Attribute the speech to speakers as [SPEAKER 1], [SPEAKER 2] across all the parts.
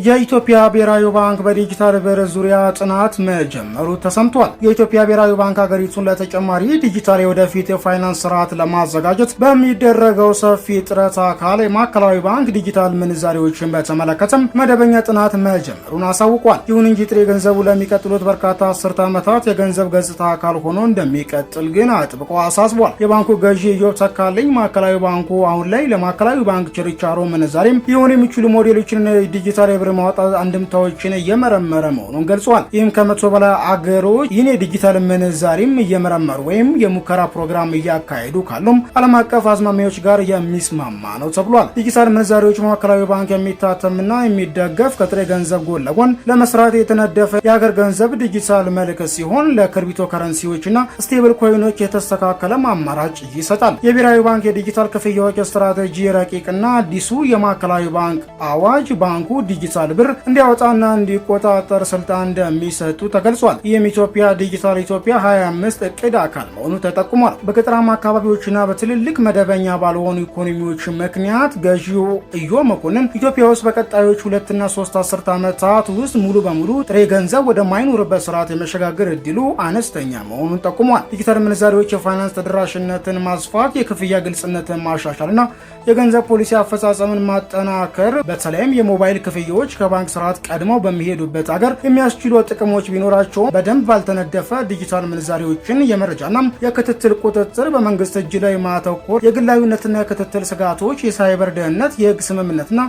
[SPEAKER 1] የኢትዮጵያ ብሔራዊ ባንክ በዲጂታል ብር ዙሪያ ጥናት መጀመሩ ተሰምቷል። የኢትዮጵያ ብሔራዊ ባንክ ሀገሪቱን ለተጨማሪ ዲጂታል የወደፊት የፋይናንስ ስርዓት ለማዘጋጀት በሚደረገው ሰፊ ጥረት አካል የማዕከላዊ ባንክ ዲጂታል ምንዛሬዎችን በተመለከተም መደበኛ ጥናት መጀመሩን አሳውቋል። ይሁን እንጂ ጥሬ ገንዘቡ ለሚቀጥሉት በርካታ አስርተ ዓመታት የገንዘብ ገጽታ አካል ሆኖ እንደሚቀጥል ግን አጥብቆ አሳስቧል። የባንኩ ገዢ ኢዮብ ተካልኝ ማዕከላዊ ባንኩ አሁን ላይ ለማዕከላዊ ባንክ ችርቻሮ ምንዛሬም ሊሆኑ የሚችሉ ሞዴሎችን ዲጂታል የብር ማውጣት አንድምታዎችን እየመረመረ መሆኑን ገልጿል። ይህም ከ100 በላይ አገሮች ይህን የዲጂታል ምንዛሪም እየመረመሩ ወይም የሙከራ ፕሮግራም እያካሄዱ ካሉም ዓለም አቀፍ አዝማሚያዎች ጋር የሚስማማ ነው ተብሏል። ዲጂታል ምንዛሪዎች ማዕከላዊ ባንክ የሚታተምና የሚደገፍ ከጥሬ ገንዘብ ጎን ለጎን ለመስራት የተነደፈ የሀገር ገንዘብ ዲጂታል መልክ ሲሆን ለክሪፕቶ ከረንሲዎችና stable coin ኦች የተስተካከለ አማራጭ ይሰጣል። የብሔራዊ ባንክ የዲጂታል ክፍያዎች ስትራቴጂ ረቂቅና አዲሱ የማዕከላዊ ባንክ አዋጅ ባንኩ ዲጂታል ብር እንዲያወጣና እንዲቆጣጠር ስልጣን እንደሚሰጡ ተገልጿል። ይህም ኢትዮጵያ ዲጂታል ኢትዮጵያ 25 እቅድ አካል መሆኑ ተጠቁሟል። በገጠራማ አካባቢዎችና በትልልቅ መደበኛ ባልሆኑ ኢኮኖሚዎች ምክንያት ገዢው ኢዮብ መኮንን ኢትዮጵያ ውስጥ በቀጣዮች 2ና 3 አስርተ ዓመታት ውስጥ ሙሉ በሙሉ ጥሬ ገንዘብ ወደማይኖርበት ስርዓት የመሸጋገር እድሉ አነስተኛ መሆኑን ጠቁሟል። ዲጂታል ምንዛሪዎች የፋይናንስ ተደራሽነትን ማስፋት፣ የክፍያ ግልጽነትን ማሻሻልና የገንዘብ ፖሊሲ አፈጻጸምን ማጠናከር በተለይም የሞባይል ክፍያዎች ከባንክ ስርዓት ቀድመው በሚሄዱበት አገር የሚያስችሉ ጥቅሞች ቢኖራቸውም በደንብ ባልተነደፈ ዲጂታል ምንዛሪዎችን የመረጃና የክትትል ቁጥጥር በመንግስት እጅ ላይ ማተኮር፣ የግላዊነትና የክትትል ስጋቶች፣ የሳይበር ደህንነት፣ የህግ ስምምነትና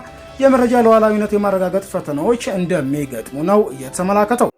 [SPEAKER 1] የመረጃ ሉዓላዊነት የማረጋገጥ ፈተናዎች እንደሚገጥሙ ነው የተመላከተው።